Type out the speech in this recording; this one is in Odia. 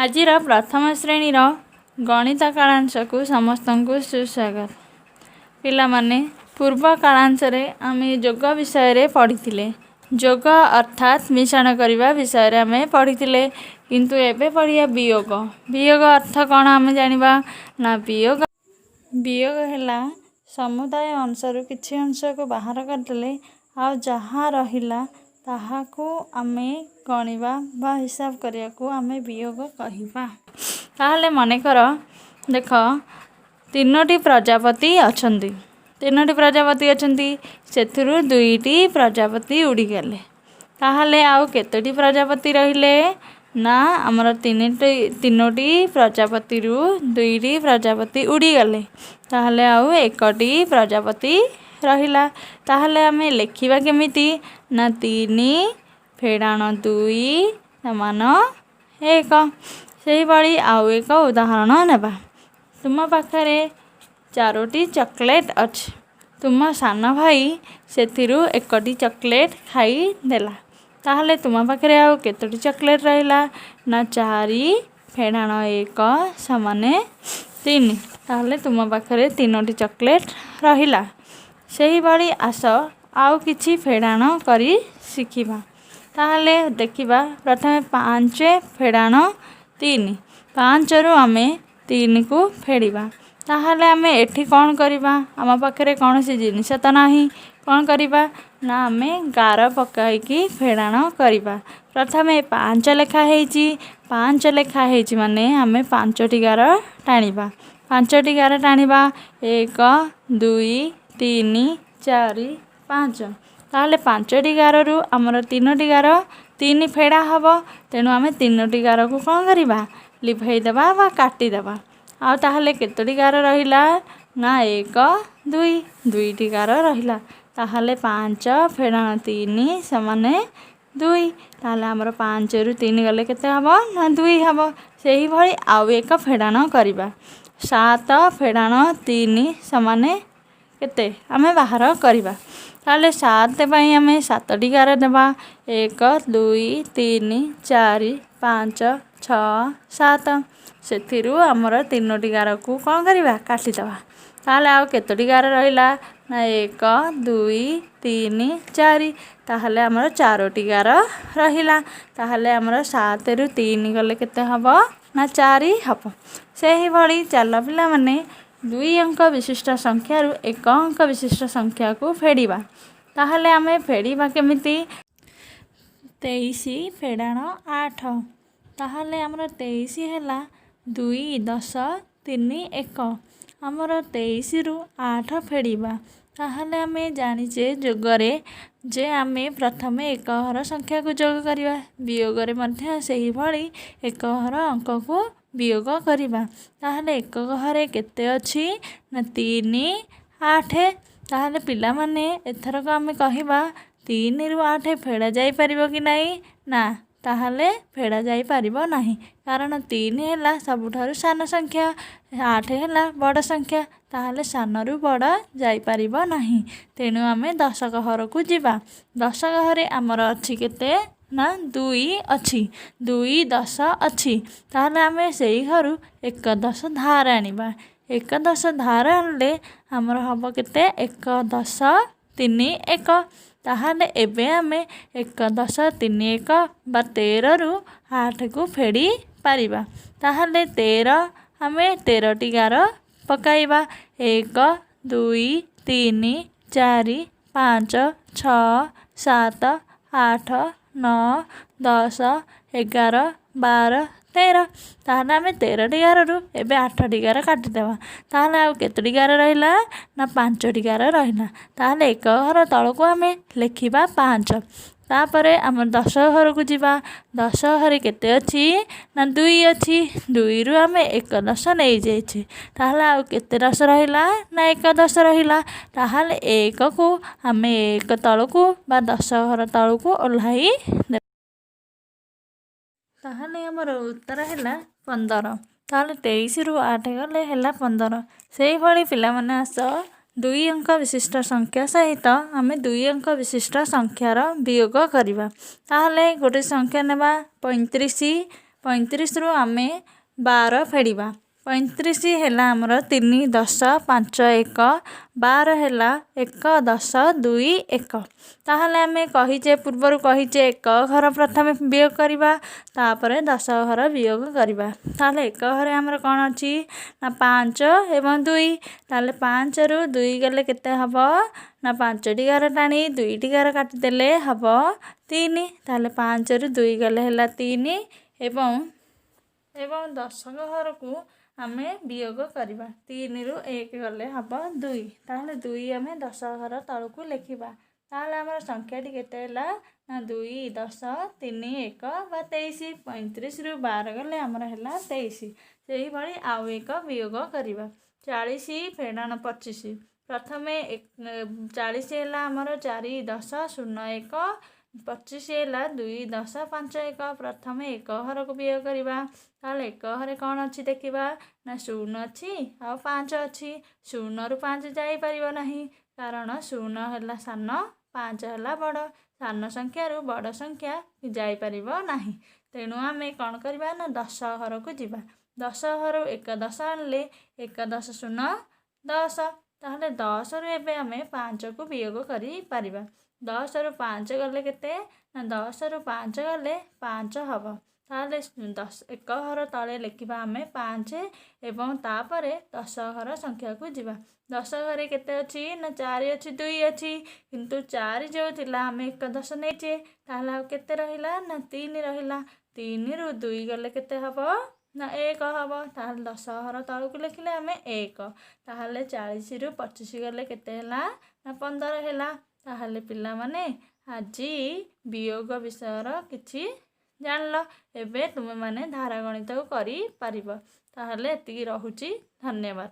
ଆଜିର ପ୍ରଥମ ଶ୍ରେଣୀର ଗଣିତ କାଳାଂଶକୁ ସମସ୍ତଙ୍କୁ ସୁସ୍ୱାଗତ। ପିଲାମାନେ, ପୂର୍ବ କାଳାଂଶରେ ଆମେ ଯୋଗ ବିଷୟରେ ପଢ଼ିଥିଲେ। ଯୋଗ ଅର୍ଥାତ୍ ମିଶାଣ କରିବା ବିଷୟରେ ଆମେ ପଢ଼ିଥିଲେ, କିନ୍ତୁ ଏବେ ପଢ଼ିବା ବିୟୋଗ। ବିୟୋଗ ଅର୍ଥ କ'ଣ ଆମେ ଜାଣିବା ନା? ବିୟୋଗ ହେଲା ସମୁଦାୟ ଅଂଶରୁ କିଛି ଅଂଶକୁ ବାହାର କରିଦେଲେ ଆଉ ଯାହା ରହିଲା, ତାହାକୁ ଆମେ ଗଣିବା ବା ହିସାବ କରିବାକୁ ଆମେ ବିୟୋଗ କହିବା। ତାହେଲେ ମନେକର ଦେଖ, ତିନୋଟି ପ୍ରଜାପତି ଅଛନ୍ତି। ତିନୋଟି ପ୍ରଜାପତି ଅଛନ୍ତି, ସେଥିରୁ ଦୁଇଟି ପ୍ରଜାପତି ଉଡ଼ିଗଲେ। ତାହେଲେ ଆଉ କେତୋଟି ପ୍ରଜାପତି ରହିଲେ? ନା, ଆମର ତିନୋଟି ପ୍ରଜାପତିରୁ ଦୁଇଟି ପ୍ରଜାପତି ଉଡ଼ିଗଲେ, ତାହେଲେ ଆଉ ଏକଟି ପ୍ରଜାପତି ରହିଲା। ତାହେଲେ ଆମେ ଲେଖିବା କେମିତି? ନା, ତିନି ଫେଡ଼ାଣ ଦୁଇ ସମାନ ଏକ। ସେହିଭଳି ଆଉ ଏକ ଉଦାହରଣ ନେବା। ତୁମ ପାଖରେ ଚାରୋଟି ଚକୋଲେଟ୍ ଅଛି। ତୁମ ସାନ ଭାଇ ସେଥିରୁ ଏକଟି ଚକୋଲେଟ୍ ଖାଇଦେଲା। ତାହେଲେ ତୁମ ପାଖରେ ଆଉ କେତୋଟି ଚକୋଲେଟ୍ ରହିଲା? ନା, ଚାରି ଫେଡ଼ାଣ ଏକ ସମାନ ତିନି। ତାହେଲେ ତୁମ ପାଖରେ ତିନୋଟି ଚକୋଲେଟ୍ ରହିଲା। ସେହିଭଳି ଆସ, ଆଉ କିଛି ଫେଡ଼ାଣ କରି ଶିଖିବା। ତାହେଲେ ଦେଖିବା ପ୍ରଥମେ ପାଞ୍ଚ ଫେଡ଼ାଣ ତିନି। ପାଞ୍ଚରୁ ଆମେ ତିନିକୁ ଫେଡ଼ିବା। ତାହେଲେ ଆମେ ଏଠି କ'ଣ କରିବା? ଆମ ପାଖରେ କୌଣସି ଜିନିଷ ତ ନାହିଁ। କ'ଣ କରିବା? ନା, ଆମେ ଗାର ପକାଇକି ଫେଡ଼ାଣ କରିବା। ପ୍ରଥମେ ପାଞ୍ଚ ଲେଖା ହେଇଛି। ପାଞ୍ଚ ଲେଖା ହେଇଛି ମାନେ ଆମେ ପାଞ୍ଚଟି ଗାର ଟାଣିବା। ପାଞ୍ଚଟି ଗାର ଟାଣିବା: ଏକ, ଦୁଇ, ତିନି, ଚାରି, ପାଞ୍ଚ। ତାହେଲେ ପାଞ୍ଚଟି ଗାରରୁ ଆମର ତିନୋଟି ଗାର ତିନି ଫେଡ଼ା ହେବ। ତେଣୁ ଆମେ ତିନୋଟି ଗାରକୁ କ'ଣ କରିବା? ଲିଭେଇ ଦେବା ବା କାଟିଦେବା। ଆଉ ତାହେଲେ କେତୋଟି ଗାର ରହିଲା? ନା, ଏକ, ଦୁଇ, ଦୁଇଟି ଗାର ରହିଲା। ତାହେଲେ ପାଞ୍ଚ ଫେଡ଼ାଣ ତିନି ସମାନ ଦୁଇ। ତାହେଲେ ଆମର ପାଞ୍ଚରୁ ତିନି ଗଲେ କେତେ ହେବ? ନା, ଦୁଇ ହେବ। ସେହିଭଳି ଆଉ ଏକ ଫେଡ଼ାଣ କରିବା। ସାତ ଫେଡ଼ାଣ ତିନି ସମାନ କେତେ ଆମେ ବାହାର କରିବା। ତାହେଲେ ସାତ ପାଇଁ ଆମେ ସାତଟି ଗାର ଦେବା: ଏକ, ଦୁଇ, ତିନି, ଚାରି, ପାଞ୍ଚ, ଛଅ, ସାତ। ସେଥିରୁ ଆମର ତିନୋଟି ଗାରକୁ କ'ଣ କରିବା? କାଟିଦେବା। ତାହେଲେ ଆଉ କେତୋଟି ଗାର ରହିଲା? ନା, ଏକ, ଦୁଇ, ତିନି, ଚାରି। ତାହେଲେ ଆମର ଚାରୋଟି ଗାର ରହିଲା। ତାହେଲେ ଆମର ସାତରୁ ତିନି ଗଲେ କେତେ ହେବ? ନା, ଚାରି ହେବ। ସେହିଭଳି ଚାଲ ପିଲାମାନେ, ଦୁଇ ଅଙ୍କ ବିଶିଷ୍ଟ ସଂଖ୍ୟାରୁ ଏକ ଅଙ୍କ ବିଶିଷ୍ଟ ସଂଖ୍ୟାକୁ ଫେଡ଼ିବା। ତାହେଲେ ଆମେ ଫେଡ଼ିବା କେମିତି? 23 ଫେଡ଼ାଣ ଆଠ। ତାହେଲେ ଆମର 23 ହେଲା ଦୁଇ, ଦଶ, ତିନି, ଏକ। ଆମର 23ରୁ ଆଠ ଫେଡ଼ିବା। ତାହେଲେ ଆମେ ଜାଣିଛେ ଯୋଗରେ ଯେ ଆମେ ପ୍ରଥମେ ଏକ ଘର ସଂଖ୍ୟାକୁ ଯୋଗ କରିବା। ବିୟୋଗରେ ମଧ୍ୟ ସେହିଭଳି ଏକ ଘର ଅଙ୍କକୁ ବିୟୋଗ କରିବା। ତାହେଲେ ଏକ ଘରେ କେତେ ଅଛି? ନା, ତିନି, ଆଠ। ତାହେଲେ ପିଲାମାନେ, ଏଥରକ ଆମେ କହିବା, ତିନିରୁ ଆଠ ଫେଡ଼ା ଯାଇପାରିବ କି ନାହିଁ? ନା, ତାହେଲେ ଫେଡ଼ା ଯାଇପାରିବ ନାହିଁ, କାରଣ ତିନି ହେଲା ସବୁଠାରୁ ସାନ ସଂଖ୍ୟା, ଆଠ ହେଲା ବଡ଼ ସଂଖ୍ୟା। ତାହେଲେ ସାନରୁ ବଡ଼ ଯାଇପାରିବ ନାହିଁ। ତେଣୁ ଆମେ ଦଶକ ଘରକୁ ଯିବା। ଦଶକ ଘରେ ଆମର ଅଛି କେତେ? ନା, ଦୁଇ ଅଛି। ଦୁଇ ଦଶ ଅଛି। ତାହେଲେ ଆମେ ସେଇ ଘରୁ ଏକ ଦଶ ଧାର ଆଣିବା। ଏକ ଦଶ ଧାର ଆଣିଲେ ଆମର ହେବ କେତେ? ଏକ, ଦଶ, ତିନି, ଏକ। ତାହେଲେ ଏବେ ଆମେ ଏକ, ଦଶ, ତିନି, ଏକ ବା 13ରୁ ଆଠକୁ ଫେଡ଼ି ପାରିବା। ତାହେଲେ 13, ଆମେ 13ଟି ଗାର ପକାଇବା: ଏକ, ଦୁଇ, ତିନି, ଚାରି, ପାଞ୍ଚ, ଛଅ, ସାତ, ଆଠ, ନଅ, 10, 11, 12, 13। ତାହେଲେ ଆମେ 13ଟି ଗାରରୁ ଏବେ ଆଠଟି ଗାର କାଟିଦେବା। ତାହେଲେ ଆଉ କେତୋଟି ଗାର ରହିଲା? ନା, ପାଞ୍ଚଟି ଗାର ରହିଲା। ତାହେଲେ ଏକ ଘର ତଳକୁ ଆମେ ଲେଖିବା ପାଞ୍ଚ। ତାପରେ ଆମର ଦଶ ଘରକୁ ଯିବା। ଦଶ ଘରେ କେତେ ଅଛି? ନା, ଦୁଇ ଅଛି। ଦୁଇରୁ ଆମେ ଏକ ଦଶ ନେଇଯାଇଛେ। ତାହେଲେ ଆଉ କେତେ ଦଶ ରହିଲା? ନା, ଏକ ଦଶ ରହିଲା। ତାହେଲେ ଏକକୁ ଆମେ ଏକ ତଳକୁ ବା ଦଶ ଘର ତଳକୁ ଓହ୍ଲାଇ ଦେବା। ତାହେଲେ ଆମର ଉତ୍ତର ହେଲା 15। ତାହେଲେ 23ରୁ ଆଠ ଗଲେ ହେଲା 15। ସେହିଭଳି ପିଲାମାନେ, ଆସ, ଦୁଇ ଅଙ୍କ ବିଶିଷ୍ଟ ସଂଖ୍ୟା ସହିତ ଆମେ ଦୁଇ ଅଙ୍କ ବିଶିଷ୍ଟ ସଂଖ୍ୟାର ବିୟୋଗ କରିବା। ତାହେଲେ ଗୋଟେ ସଂଖ୍ୟା ନେବା, 35। 35ରୁ ଆମେ 12 ଫେଡ଼ିବା। 35 ହେଲା ଆମର 3 10 5 1, 12 ହେଲା 1 10 2 1। ତାହେଲେ ଆମେ କହିଛେ, ପୂର୍ବରୁ କହିଛେ, ଏକ ଘର ପ୍ରଥମେ ବିୟୋଗ କରିବା, ତାପରେ ଦଶ ଘର ବିୟୋଗ କରିବା। ତାହେଲେ ଏକ ଘରେ ଆମର କ'ଣ ଅଛି ନା 5 ଏବଂ 2। ତାହେଲେ 5ରୁ 2 ଗଲେ କେତେ ହେବ ନା 5ଟି ଗାର ଟାଣି 2ଟି ଗାର କାଟିଦେଲେ ହେବ 3। ତାହେଲେ 5ରୁ 2 ଗଲେ ହେଲା 3 ଏବଂ ଦଶକ ଘରକୁ ଆମେ ବିୟୋଗ କରିବା। 3ରୁ 1 ଗଲେ ହେବ 2। ତାହେଲେ 2 ଆମେ ଦଶ ଘର ତଳକୁ ଲେଖିବା। ତାହେଲେ ଆମର ସଂଖ୍ୟାଟି କେତେ ହେଲା ନା 2 10 3 1 ବା 23। 35ରୁ 12 ଗଲେ ଆମର ହେଲା 23। ସେହିଭଳି ଆଉ ଏକ ବିୟୋଗ କରିବା। 40 ଫେଡ଼ାଣ 25। ପ୍ରଥମେ 40 ହେଲା ଆମର 4 10 0 1, 25 ହେଲା 2 10 5 1। ପ୍ରଥମେ ଏକ ଘରକୁ ବିୟୋଗ କରିବା। ତାହେଲେ ଏକ ଘରେ କ'ଣ ଅଛି ଦେଖିବା ନା 0 ଅଛି ଆଉ 5 ଅଛି। 0ରୁ 5 ଯାଇପାରିବ ନାହିଁ, କାରଣ 0 ହେଲା ସାନ, 5 ହେଲା ବଡ଼। ସାନ ସଂଖ୍ୟାରୁ ବଡ଼ ସଂଖ୍ୟା ଯାଇପାରିବ ନାହିଁ। ତେଣୁ ଆମେ କ'ଣ କରିବା ନା ଦଶ ଘରକୁ ଯିବା। ଦଶ ଘରୁ 1 10 ଆଣିଲେ 1 10 0 10। ତାହେଲେ 10ରୁ ଏବେ ଆମେ 5କୁ ବିୟୋଗ କରିପାରିବା। 10ରୁ 5 ଗଲେ କେତେ ନା 10ରୁ 5 ଗଲେ 5 ହେବ। ତାହେଲେ 10 ଏକ ଘର ତଳେ ଲେଖିବା ଆମେ 5 ଏବଂ ତାପରେ ଦଶ ଘର ସଂଖ୍ୟାକୁ ଯିବା। ଦଶ ଘରେ କେତେ ଅଛି ନା 4 ଅଛି, 2 ଅଛି। କିନ୍ତୁ 4 ଯେଉଁ ଥିଲା ଆମେ 1 10 ନେଇଛେ। ତାହେଲେ ଆଉ କେତେ ରହିଲା ନା 3 ରହିଲା। 3ରୁ 2 ଗଲେ କେତେ ହେବ ନା 1 ହେବ। ତାହେଲେ ଦଶ ଘର ତଳକୁ ଲେଖିଲେ ଆମେ 1। ତାହେଲେ 40ରୁ 25 ଗଲେ କେତେ ହେଲା ନା 15 ହେଲା। ତାହେଲେ ପିଲାମାନେ, ଆଜି ବିୟୋଗ ବିଷୟର କିଛି ଜାଣିଲ। ଏବେ ତୁମେମାନେ ଧାରା ଗଣିତକୁ କରିପାରିବ। ତାହେଲେ ଏତିକି ରହୁଛି, ଧନ୍ୟବାଦ।